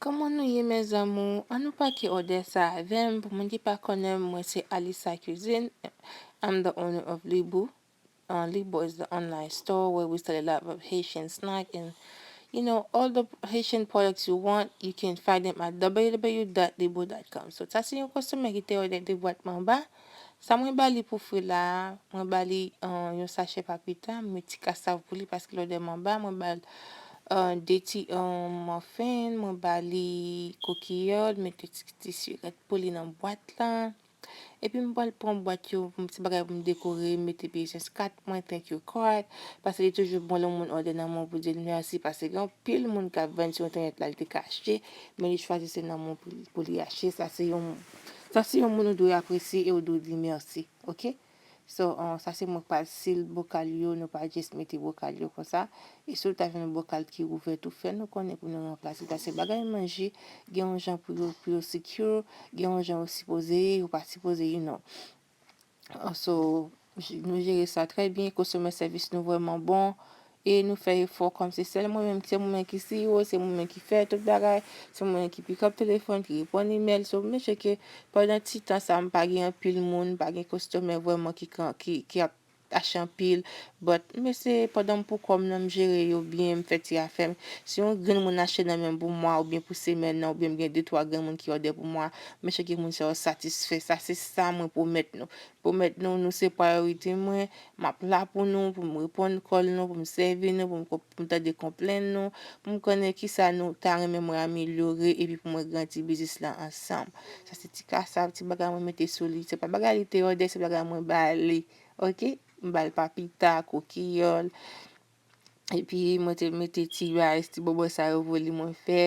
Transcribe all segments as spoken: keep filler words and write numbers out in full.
Kòman nou ye, mes amours? Ann nou pake òdè sa avè m. Pou moun ki pa konnen m, mwen se Alisa Cuisine. I'm the owner of Libou. Uh, Libou is the online store where we sell a lot of Haitian snack and, you know, all the Haitian products you want, you can find them at w w w dot libou dot com. So, sa se yon konsomè ki te òdè de bwat manba. Sa mwen ba li pou fri la a, mwen ba li, uh, yon sachè papita, m met ti kasav pou li paske l òdè manba, mwen ba l, uh, de ti, uh, muffin, mwen ba li kokiyòl, mete ti, ti sirèt pou li nan bwat lan. Epi m pral pran bwat yo, m ti bagay pou m dekore, m mete business card mwen, thank you card, paske li toujou bon lè yon moun òdè nan men w pou di l mèsi, paske gen anpil moun k ap vann sou entènèt la, li te ka achte, men li chwazi se nan men w pou, pou li achte. Sa se yon, sa se yon moun ou dwe apresye e ou dwe di mèsi, oke? So, uh, sa se mwen k pral seal bokal yo, nou pa just mete bokal yo konsa. E si w ta jwenn yon bokal ki ouvè tou, fè nou konnen pou nou ranplase. Paske bagay manje, gen yon jan pou yo, pou yo secure, gen yon jan yo sipoze ye, yo pa sipoze ye, non. Uh, so, j-, nou jere sa trè byen, customer service nou vrèman bon. E nou fè efò kòm se sèl mwen menm, se mwen menm ki C E O, se mwen menm ki fè tout bagay, se mwen menm ki pick up telefòn, ki reponn email. So, m sure ke pandan ti tan sa, m pa gen anpil moun, m pa gen customer vrèman ki, ki, ki ap achte anpil. But, m eseye pandan m pou kò m nan, m jere yo byen, m fè ti afè m. Si yon grenn moun achte nan men m pou mwa oubyen pou semèn nan, oubyen m gen de twa grenn moun ki òdè pou mwa, m sure ke moun sa yo satisfè. Sa se sa mwen pwomèt nou. Pwomèt nou, nou se priority mwen. M ap la pou nou, pou m reponn call nou, pou m sèvi nou, pou m, pou m tande konplenn nou, pou m konnen kisa nou ta renmen mwen amelyore, epi pou mwen grandi biznis la ansanm. Sa se ti kasav, ti bagay mwen mete sou li. Se pa bagay li te òdè, se bagay mwen ba li. Oke? M ba l papita, kokiyòl. Epi mwen te mete ti rice, ti bòbò sa yo pou li mwen fè.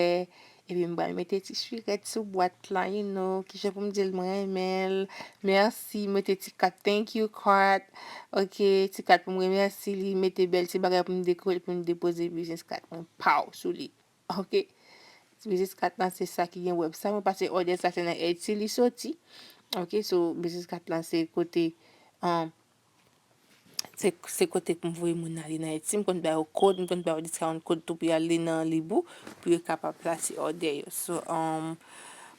Epi m pral mete ti sirèt sou bwat la, you know, kijan pou m di l mwen renmen l. Mèsi, mete ti kat thank you card. Oke, ti kat pou m remèsi li, mete bèl ti bagay pou m dekore l, pou m depoze business card mwen, pow, sou li. Oke. Business card lan se sa ki gen wèb sa. Mwen pase òdè sa se nan Etsy li soti. Oke, so business card lan se kote, um, se, se kote pou m voye moun ale nan Etsy. M konn ba yo kòd, m konn ba yo discount code tou pou y ale nan Libou, pou yo kapab plase òdè yo. So, um,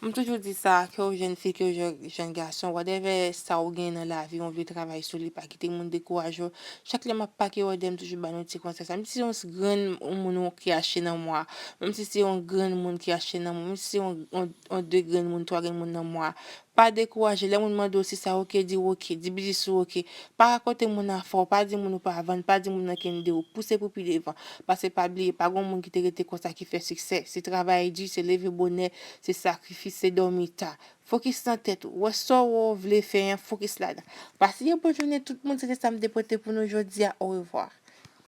m toujou di sa, ke w jèn fi, ke w jèn, jèn gason, whatever sa w gen nan lavi, w vle travay sou li, pa kite moun dekouraje w. Chak lè m ap pake òdè, m toujou ba nou ti konsèy sa. Menm si se yon grenn moun ki achte nan mwa, menm si se yon grenn moun ki achte nan mwa, menm si se yon, yon, yon de grenn moun, twa grenn moun nan mwa, pa dekouraje. Lè moun mande w si sa oke, di w oke, di biznis ou oke. Pa rakonte moun afè w, pa di moun ou pa vann, pa di moun nan kende w, pouse pou pi devan. Paske pa bliye, pa gen moun ki te rete konsa ki fè siksè. Se travay di, se leve bonè, se sakrifis, se dòmi ta. Fokis nan tèt ou. Wè sa w vle fè an, fokis ladan. Pase yon bon jounen tout moun, se te sa m te pote pou nou jodi a. Orevwa.